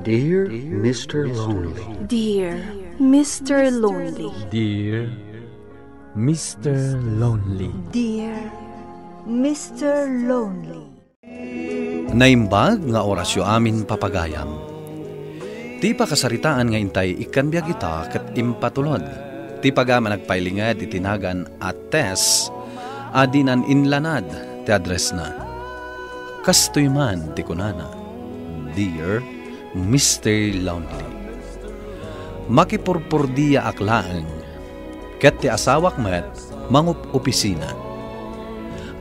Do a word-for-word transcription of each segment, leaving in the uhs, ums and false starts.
Dear Mister Lonely. Dear Mister Lonely. Dear Mister Lonely. Dear Mister Lonely. Naimbag nga orasyo amin, papagayam. Ti pakasaritaan nga intay ikkan biag ita ket impatulod ti pagayam a nagpailinged iti nagan a Tess a dinan inlanad ti addressna. Kastoy man ti kunana, "Dear Mister Lonely, makipurpurdiaak laeng, ket ti asawak met mangup-opisina.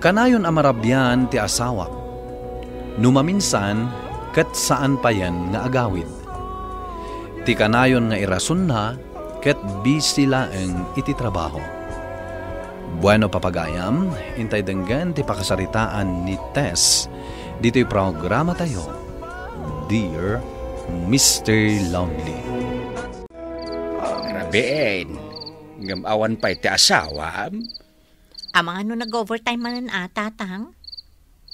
Kanayon a marabian ti asawak. No maminsan, ket saan payen nga agawid. Ti kanayon nga irasonna, ket busy laeng iti trabaho." Bueno, papagayam, intay denggen ti pakasaritaan ni Tess ditoy programatayo, Dear Mister Lonely. Rabiin, ngem awan pay ti asawam? Amangan no nag-overtime manen a, Tatang?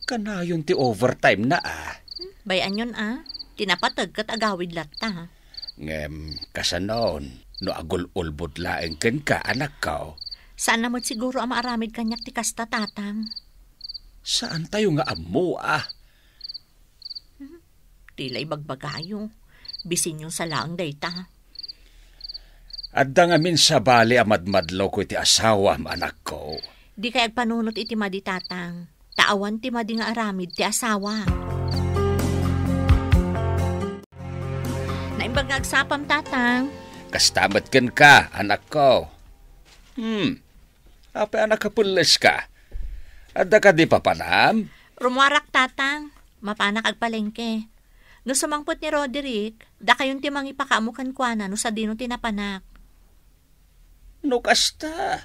Kanayon ti overtime na a. Hmm, bay-anyon a. Ti napateg ket agawid latta. Ngem, kasanon, no agul-ulbod laeng kenka, anakko? Saan na met siguro a maaramid kaniak ti kasta, Tatang. Saantayo nga ammo a. Hmm, ti la ibagbagayo. Bisinyo sa laeng dayta. Adda ngamin sabali a madmadlawko iti asawam, anakko. Dikay agpanunot iti madi, Tatang, ta awan ti madi nga aramid ti asawa. Naimbag nga agsapam, Tatang. Kasta met kenka, anakko. Hmm. Apay a nakapelles ka? Adda kadi papanam? Rumuarak, Tatang. Mapanak agpalengke. No sumangpet ni Roderick, dakayon ti mangipakaammo kenkuana no sadino ti napanak. No kasta,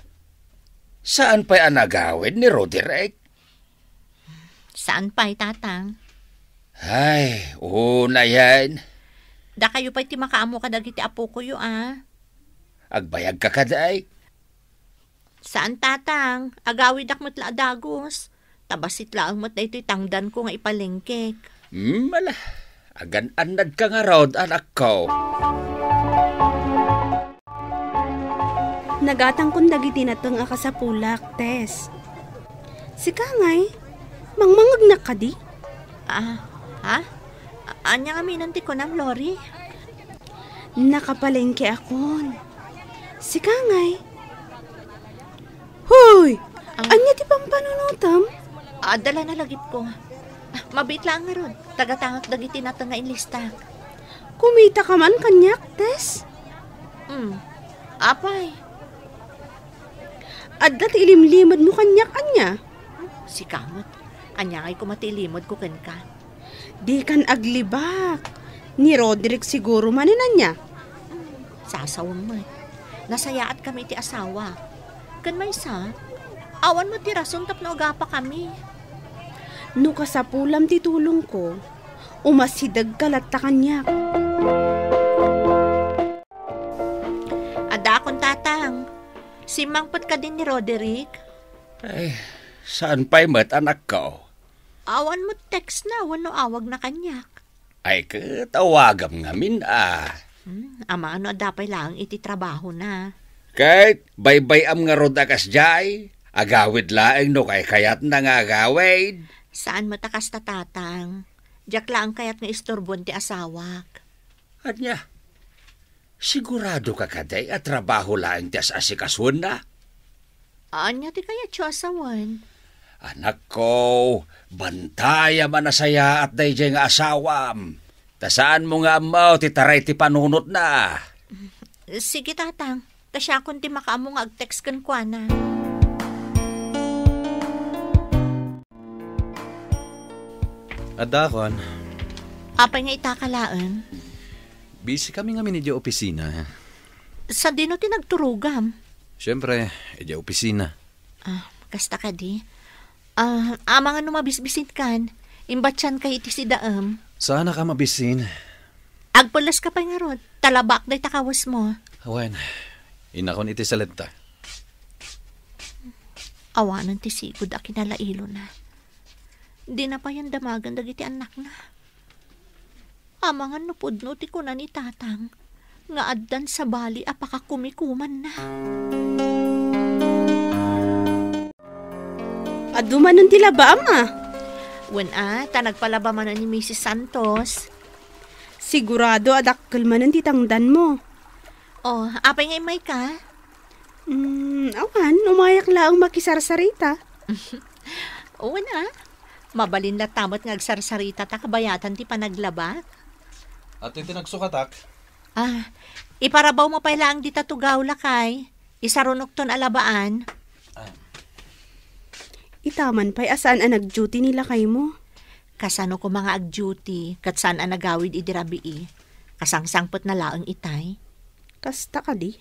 saan pay a nagawid ni Roderick? Saan pay, Tatang. Ay, unayen. Dakayo pay ti makaammo kadagiti apokoyo, a. Agbayagka kadi? Saan, Tatang. Agawidak met la a dagus. Ta bassit laeng met daytoy tangdanko nga ipalengkek. Hmm, ala. Agan-annadka ngarud, anakko. Nagatangkon dagiti nateng a kasapulak, Tess. Sika ngay, mangmangegnak kadi? Ah, ha? A-, ania ngamin ti kunam, Lori? Nakapalengkeakon. Sika ngay? Hoy! Ah. Ania ti pampanunotem? Adda la nalagipko. Ah, mabiit laeng ngarud. Tagatangak dagiti nateng nga inlistak. Kumitaka man kaniak, Tess? Hmm. Apay? Adda ti ilimlimedmo kaniak, ania? Sika met. Ania ngay koma ti ilimedko kenka? Dikan aglibak. Ni Roderick siguro manen, ania? Sasawem met. Nasayaatkami iti asawa. Ken maysa, awan met ti rason tapno agapakami. No kasapulam ti tulongko, umasidegka latta kaniak. Addaakon, Tatang. Simmangpet kadi ni Roderick? Ay, saan pay met, anakko? Awan met text na wenno awag na kaniak. Ay, ket awagam ngamin a. Hmm, amangan no adda pay laeng iti trabahona. Ket baybay-am ngarud a kasdiay, agawid laeng no kaykayatna nga agawid. Saan met a kasta, Tatang. Diak laeng kayat nga isturbon ti asawak. Ania? Siguradoka kadi a trabaho laeng ti as-asikasuenna? Ania ti kayatyo a sawen? Anakko, bantayam a nasayaat daydiay nga asawam. Ta saanmo nga ammo ti taray ti panunotna. Sige, Tatang. Ta siakon ti makaammo nga ag-text kenkuana. Addaakon. Apay nga itaka laeng? Busy kami ngamin idiay opisina. Sadino ti nagturogam? Siyempre, idiay opisina. Ah, kasta kadi. Ah, amangan no mabisbisinkan, imbatianka iti sidaem. Saanka mabisin. Agpelleska pay ngarud, ta labaak dayta kawesmo. Wen, innakon iti salenta. Awanen ti sigud a kinalailona. Dina payen damagen dagiti annakna. Amangan no pudno ti kuna ni Tatang nga addan sabali a pakakumikumanna. Adu manen ti labaam, a? Wen a, ta nagpalaba manen ni Misis Santos. Sigurado a dakkel manen ti tangdanmo. Oh, apay nga immayka? Hmm, awan, umayak laeng makisarsarita. Wen a, mabalin latta met nga agsarsarita ta kabayatan ti panaglaba. Atoy ti nagsukatak. Ah, iparabawmo pay laeng dita tugaw, lakay. Isarunokton a labaan. Ah. Ita man pay a saan a nag-duty ni lakaymo. Kasano koma nga ag-duty, ket saan a nagawid idi rabii? Kasangsangpetna laeng itay. Kasta kadi?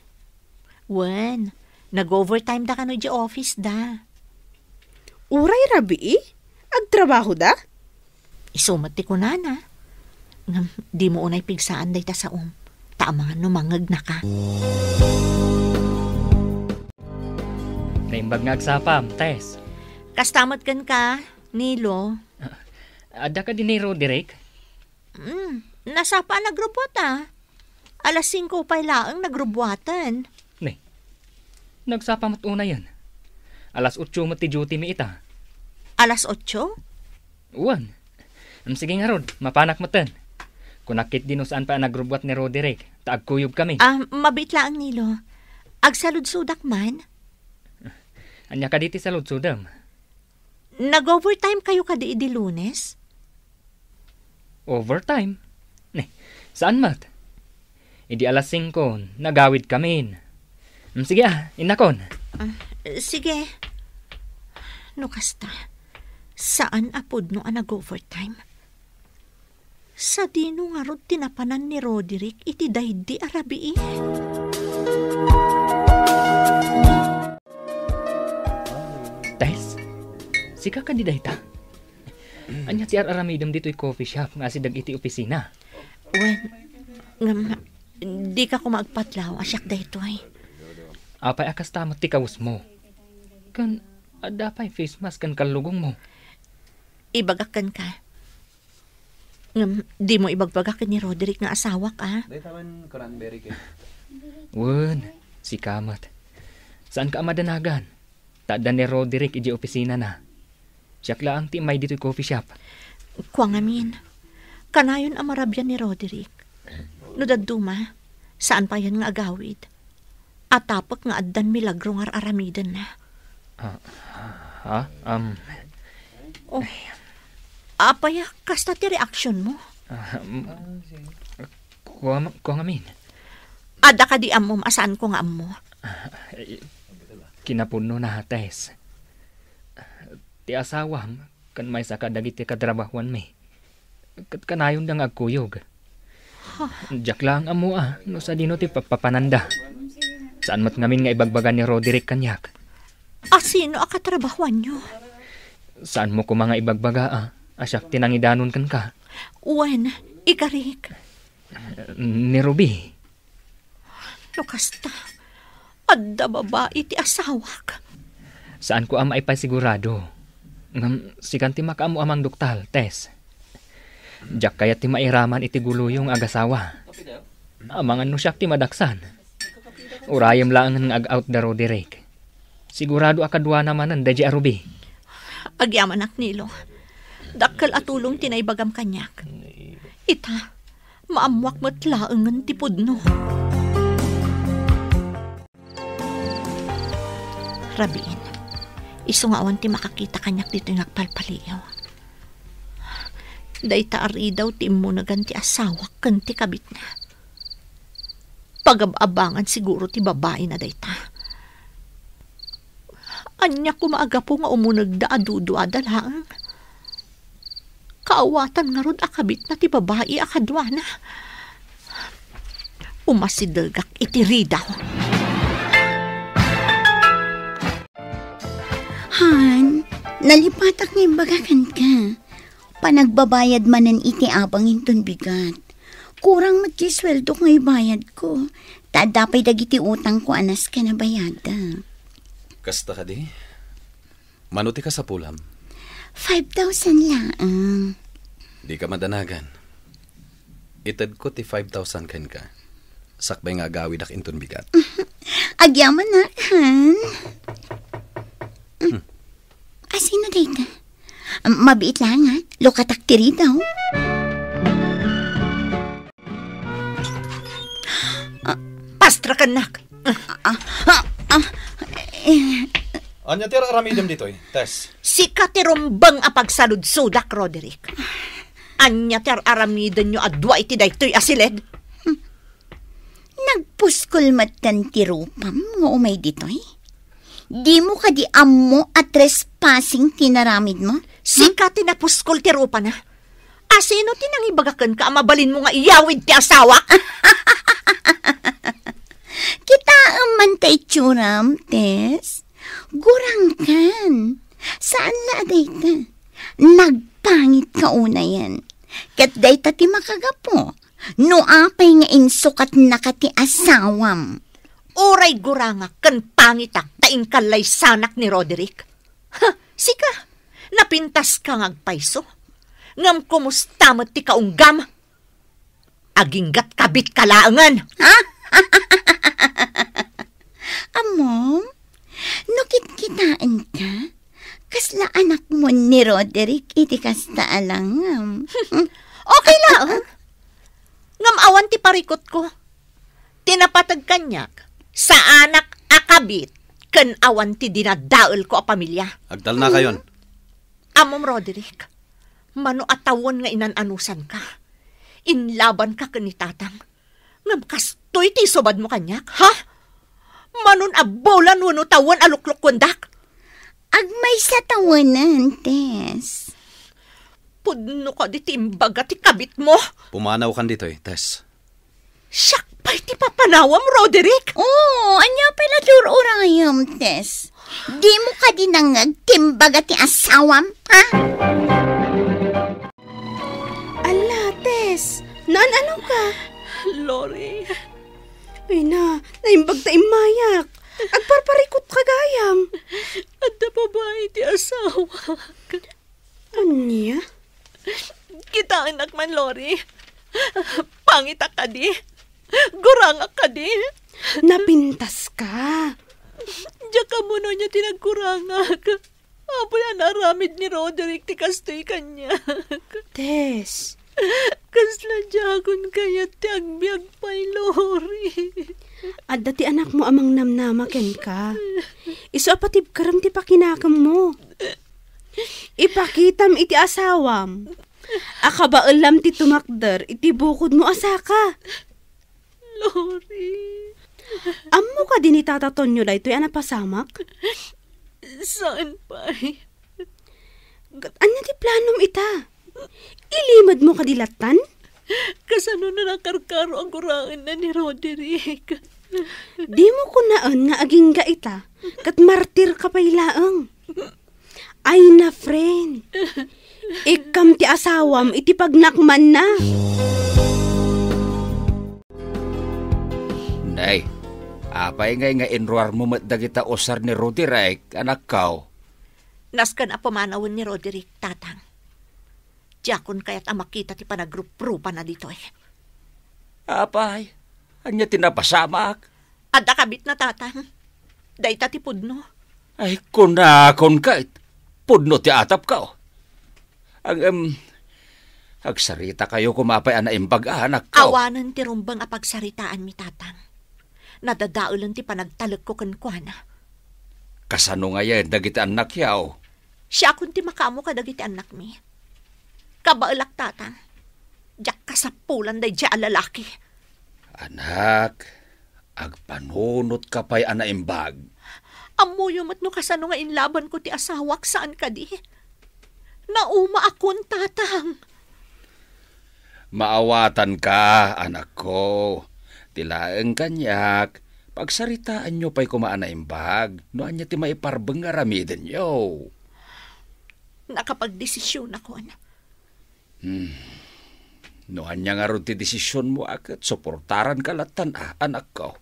Wen, nag-overtime da kano idiay office da. Uray rabii? Agtrabaho da? Isu met ti kunana. Ngem, dimo unay pigsaan dayta saom. Ta amangan no mangegnaka. Naimbag nga agsapam, Tess. Kasta met kenka, Nilo. Adda kadi ni Roderick? Mm, nasapa a nagrubbuat, a. Alas singko pay laeng nagrubbuatan. Ne, nagsapa met unayen. Alas otso met ti duty mi ita. Alas otso? Wen. Em, sige ngarud, mapanak metten. Kunak ketdi no saan pay a nagrubbuat ni Roderick, ta agkuyogkami. Ah, mabiit laeng, Nilo. Agsaludsodak man? Ania kadi ti saludsodem? Nag-overtime kayo kadi idi Lunes? Overtime? Ne, saan met? Idi alas singko, nagawidkamin. Mm, sige, a, innakon. Ah, sige. No kasta, saan a pudno a nag-overtime? Sadino ngarud ti napanan ni Roderick iti daydi a rabii? Tess, sika kadi dayta? Ania ti ar-aramidem ditoy coffee shop nga asideg iti opisina? Wen, ngem, dika koma agpatlaw a siak daytoy. Apay a kasta met ti kawesmo? Ken adda pay face mask ken kallugongmo? Ibagak kenka. Ngem, dimo ibagbaga ken ni Roderick nga asawak, a? Dayta man cranberry cake. Wen, sika met. Saanka a madanagan. Ta adda ni Roderick idiay opisinana. Siak laeng ti immay ditoy coffee shop. Kua ngamin, kanayon a marabian ni Roderick. No dadduma, saan payen nga agawid. Atapek nga addan milagro nga ar-aramidenna. Ah, ha? Am. Oh. Apay a kasta ti reaksionmo? Ah, mm, kua-, kua ngamin. Adda kadi ammom a saanko nga ammo? Ah, eh, kinapudno na, Tess. Ti asawam, ken maysa kadagiti katrabahoanmi. Ket kanayonda nga agkuyog. Huh. Diak laeng ammo a no sadino ti papapananda. Saan met ngamin nga ibagbaga ni Roderick kaniak. A sino a katrabahoanyo? Saanmo koma nga ibagbaga a, a siak ti nangidanon kenka? Wen, ikarik. Ni Ruby. No kasta, adda babai ti asawak. Saanko a maipasigurado. Ngem sikan ti makaammo a mangduktal, Tess. Diak kayat ti mairaman iti guloyo nga agasawa. Amangan no siak ti madaksan. Urayem laengen nga ag-out da Roderick. Sigurado a kaduana manen daydiay a Ruby. Agyamanak, Nilo. Dakkel a tulong ti naibagam kaniak. Ita, maammoak met laengen ti pudno. Rabiin, isu nga awan ti makakita kaniak ditoy nga agpalpaliiw. Dayta a ridaw ti immunegan ti asawak ken ti kabitna. Pagab-abangan siguro ti babaina dayta. Ania koma a gapu nga umunegda a duduada laeng? Kaawatan ngarud a kabitna ti babai a kaduana. Umasidegak iti ridaw. Han, nalipatak nga imbaga kenka. Panagbabayad manen iti abang inton bigat. Kurang met ti sueldok nga ibayadko. Ta adda pay dagiti utangko a nasken a bayada. Kasta kadi? Mano ti kasapulam? Five thousand laeng. Dika madanagan. Itedko ti five thousand kenka. Sakbay nga agawidak inton bigat. Agyamanak, han. Hmm. Asino dayta? Mabiit lang, ha? Lukatak ti ridaw. Ah. Pastrakannak. Ah, ah, ah, eh. Ania ti ar-aramidem ditoy, Tess? Sika ti rumbeng a pagsaludsodak, Roderick. Ania ti ar-aramidenyo a dua iti daytoy a siled? Hmm. Nagpuskol metten ti rupam nga umay ditoy? Dimo kadi ammo a trespassing ti naramidmo? Sika ti napuskol ti rupana. Asino ti nangibaga kenka a mabalinmo nga iyawid ti asawak? Kitaem man ta itsuram, Tess. Gurangkan. Saan la a dayta. Nagpangit ka unayen. Ket dayta ti makagapu no apay nga insukatnaka ti asawam. Uray gurangak ken pangitak ta inkallaysanak ni Roderick. Ha, sika, napintaska nga agpayso. Ngem kumusta met ti kaunggam? Aginggat kabitka laengen. Ha? Ammom, no kitkitaenka, kasla anakmon ni Roderick iti kasta a langam. Okay laeng. Ngem awan ti parikutko. Ti napateg kaniak, saanak a kabit ken awan ti dinadaelko a pamilya. Agtalnakayon. Ammom, Roderick, mano a tawen nga inan-anusanka. Inlabanka ken ni Tatang. Ngem kastoy ti isubadmo kaniak, ha? Manon a bulan wenno tawen a luklukkuendak? Agmaysa tawenen, Tess. Pudno kadi ti imbaga ti kabitmo? Pumanawkan ditoy, Tess. Siak pay ti papanawam, Roderick? Oo, ania pay la ti ur-urayem, Tess? Dimo kadi nangngeg ti imbaga ti asawam, ha? Ala, Tess, naan-ano ka? Lori. Ay na, naimbag ta immayak. Agparparikut ka gayam. Adda babai ti asawak. Ania? Kitaennak man, Lori. Pangitak kadi. Gurangak kadi. Napintas ka. Diak ammo no ania ti nagkurangak. Apay a naaramid ni Roderick ti kastoy kaniak? Tess. Kasla diakon kayat ti agbiag pay, Lori. Adda ti anakmo a mangnamnama kenka. Isu a patibkerem ti pakinakemmo. Ipakitam iti asawam a kabaelam ti tumakder iti bukodmo a saka. Lori. Ammo kadi ni Tata Tonyo daytoy a napasamak? Saan pay. Ket ania ti planom ita? Ilimedmo kadi lattan? Kasano no nakarkaro a guraenna ni Roderick? Dimo kunaen nga agingga ita, ket martir ka pay laeng. Ay na, friend. Ikkam ti asawam iti pagnakmanna. Nay, apay ngay nga inruarmo met dagita usar ni Roderick, anakko? Nasken a pumanawen ni Roderick, Tatang. Diakon kayat a makita ti panagruprupana ditoy. Apay, ania ti napasamak? Adda kabitna, Tatang. Dayta ti pudno. Ay, kunakon ket, pudno ti atapko. Ag-, em, agsaritakayo koma pay a naimbag a anakko. Awanen ti rumbeng a pagsaritaanmi, Tatang. Nadadaelen ti panagtalekko kenkuana. Kasano ngayen dagiti annakyo? Siakon ti makaammo kadagiti annakmi. Kabaelak, Tatang. Diak kasapulan daydiay a lalaki. Anak, agpanunotka pay a naimbag. Ammoyo met no kasano nga inlabanko ti asawak, saan kadi? Naumaakon, Tatang. Maawatanka, anakko. Ti laeng kaniak, pagsaritaanyo pay koma a naimbag no ania ti maiparbeng nga aramidenyo. Nakapagdesisionakon. Hmm. No ania ngarud ti desisionmo a ket suportaranka lattan a, anakko.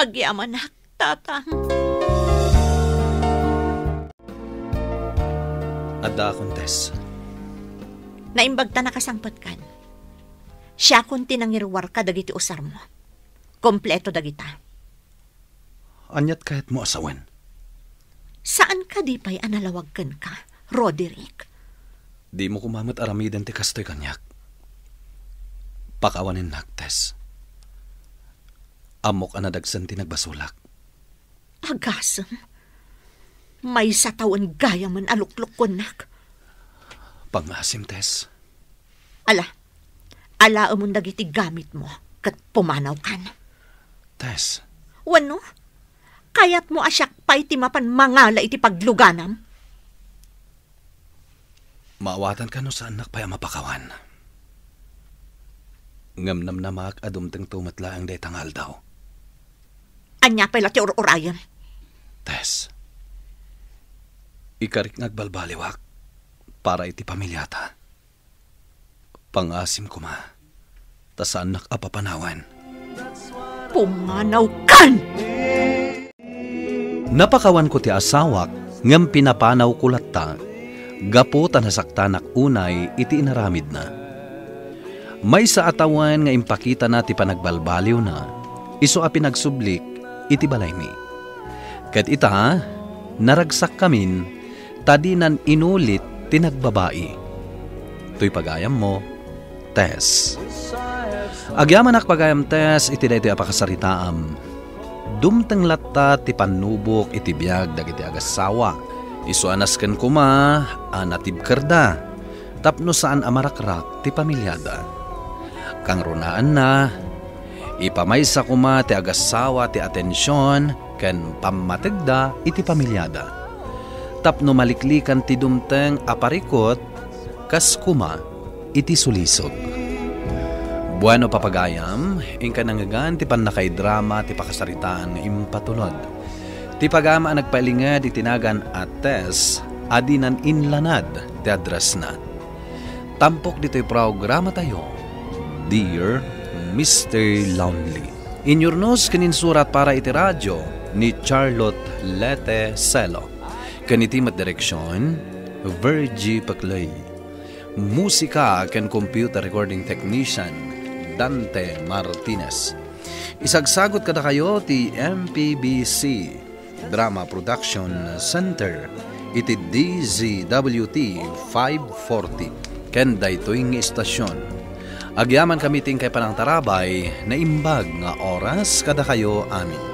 Agyamanak, Tatang. Addaakon, Tess. Naimbag ta nakasangpetkan. Siakon ti nangiruar kadagiti usarmo. Kompleto dagita. Aniat kayatmo a sawen? Saan kadi pay a nalawag kenka, Roderick? Dimo koma met aramiden ti kastoy kaniak. Pakawanennak, Tess. Ammok a nadagsen ti nagbasolak. Agasem. Maysa tawen gayamen a luklukkuennak. Pangngasim, Tess. Ala, alaemon dagiti gamitmo ket pumanawkan. Tess. Wenno, kayatmo a siak pay ti mapan mangala iti pagluganam? Maawatanka no saannak pay a mapakawan. Ngem namnamak a dumtengto met laeng dayta nga aldaw. Ania pay la ti ur-urayem? Tess, ikarik nga agbalbaliwak para iti pamiliata. Pangngasim koma, ta saannak a papanawen. Pumanawkan! Napakawanko ti asawak, ngem pinapanawko latta, gapu ta nasaktanak unay iti inaramidna. Maysa a tawen nga impakitana ti panagbalbaliwna, isu a pinagsublik iti balaymi. Ket ita, naragsakkamin, ta dinan inulit ti nagbabai. Toy pagayammo, Tess. Agyamanak pagayam, Tess, iti daytoy a pakasaritaam. Dumteng latta ti pannubok iti biag dagiti agassawa. Isu a nasken koma a natibkerda tapno saan a marakrak ti pamiliada. Kangrunaanna, ipamaysa koma ti agassawa ti atension ken pammategda iti pamiliada, tapno maliklikan ti dumteng a parikut kas koma iti sulisog. Bueno, papagayam, inka nangngegan ti pannakaidrama ti pakasaritaan nga impatulod. Ti pagayam a nagpailinged iti nagan a Tess a dinan inlanad ti addressna. Tampok ditoy programatayo, Dear Mister Lonely. Inyurnos ken insurat para iti radio ni Charlotte Lete Celo. Ken iti met direksion, Virgie Paclay. Musika ken computer recording technician, Dante Martinez. Isagsagut kadakayo ti M P B C Drama Production Center iti D Z W T five forty ken daytoy nga istasyon. Agyamankami ti inkay panangtarabay, naimbag nga oras kadakayo amin.